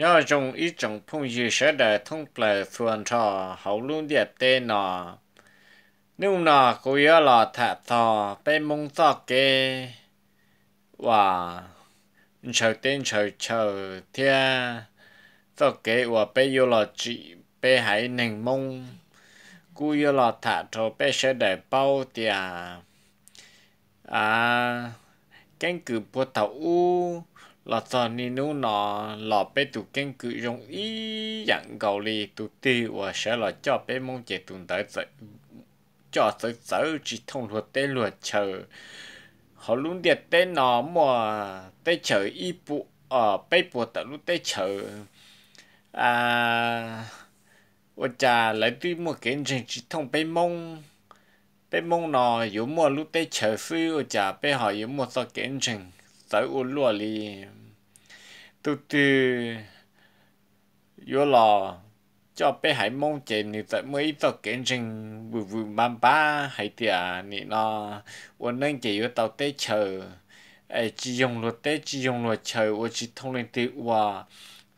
Nyob zoo ib tsoom phooj ywg sawv daws thoob plaws txhua nrho hauv lub ntiaj teb no. Hnub no kuv yuav los tham txog peb Hmoob txoj kev uas ntshaw teb ntshaw chaw thiab txoj kev uas peb yuav los tsim peb haiv neeg Hmoob. Kuv yuav los tham rau peb sawv daws paub tias a, keeb kwm puag thaum ub los txog niaj hnub no los peb tus keeb kwm zoo ib yam nkaus li. Tus twg uas sawv los coj peb Hmoob ces tus ntawd coj txawv txawv tsis thooj luag teb luag chaw. Hauv lub ntiaj teb no muaj teb chaws ib puas, peb puas tawm lub teb chaws, ua cas lawv twb muaj kev ntseeg tsis thooj peb Hmoob? Peb Hmoob no yuav muaj lub teb chaws xwb ua cas peb ho yuav muaj txoj kev ntseeg txawv ua luaj li? Tus twg yuav los coj peb haiv Hmoob ces nws txawm muaj ib txoj kev ntseeg vwm vwm npav npav hais tias nim no ua neeb ces yuav tau teb chaws, es tsis yoog luag teb tsis yoog luag chaw ua tsis thooj leej twg ua,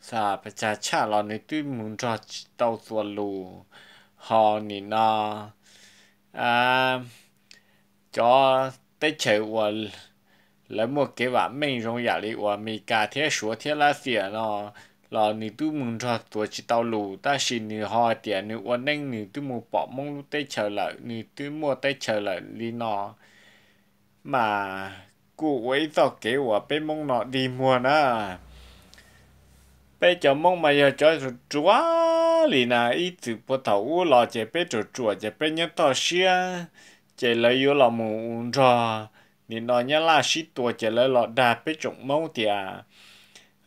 xa pas cag tshaj los nws twb mus nrog tsis tau txuas lus. Ho nim no cov teb chaws uas lawv muaj kev vam meej zoo yam li uas Amelikas thiab Suav thiab Lav Xias no los nws twb mus nrog txuas tsis tau lus, tab sis nws ho tias nws ua neeb nws twb mus pom Hmoob lub teb chaws lawm, nws twb muaj teb chaws lawm li no, mas kuj ua ib txoj kev uas peb Hmoob no dig muag na. Peb cov Hmoob mas yog cov ruam ruam li na, ib txwm puag thaum ub los ces peb ruam ruam ces peb nyob toj siab, ces lawv yuav los mus nrog nim no Nyab Laj sib tua ces lawv los dag peb tsoom Hmoob tias,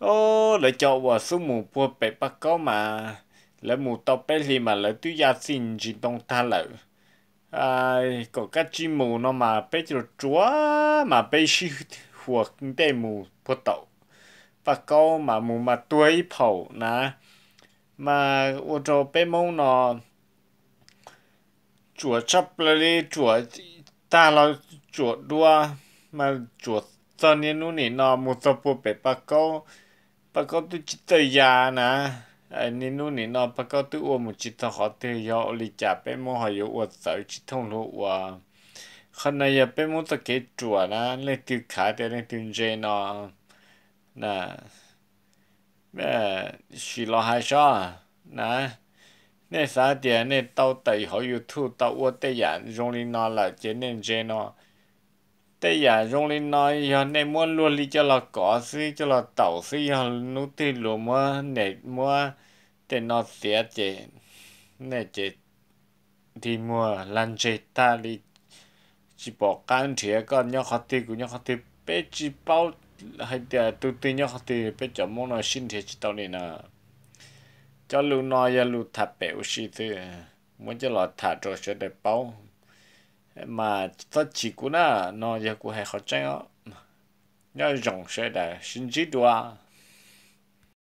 o, lawv cov uas xub mus puag pem Paj Kaub mas lawv mus tau peb hlis mas lawv twb ya txij ntsis ntoo tag lawm. Kom kab tsib mus no mas peb ruam ruam mas peb sib huas ntej mus puag tom Paj Kaub mas mus mas tuag ib phaum na, mas ua rau peb Hmoob no ruam tshaj plaws li, ruam tag los ruam dua, mas ruam txog niaj hnub nim no mus txog puag pem Paj Kaub, Paj Kaub twb tsis txawj ya na. Niaj hnub nim no Paj Kaub twb ua mus tsis txog qhov twg, yog ua li cas peb Hmoob ho yuav ua txawv tsis thooj luag ua? Qhov no yog peb Hmoob txoj kev ruam na, leej twg khav tias leej twg ntse no na. Sim los hais seb na, nej xav tias nej tau tawm hauv YouTube tau ua tej yam zoo li no lawm ces nej ntse no. Tej yam zoo li no yog nej muab luag li coj los kov xwb coj los taum xwb, yog hnub twg luag muab nej muab tej no txiav ces nej ces dig muag lag ntseg tag li, tsis pom qab nrhiav, koj nyob qhov twg kuv nyob qhov twg peb tsis paub hais tias tus twg nyob qhov twg, peb cov Hmoob no sib nrhiav tsis tau li na. Cov lus no yog lus tham pem ua si xwb, muab coj los tham rau sawv daws paub, mas txhob chim kuv na, no yog kuv hais qhov tseeb os. Nyob zoo sawv daws sib ntsib dua.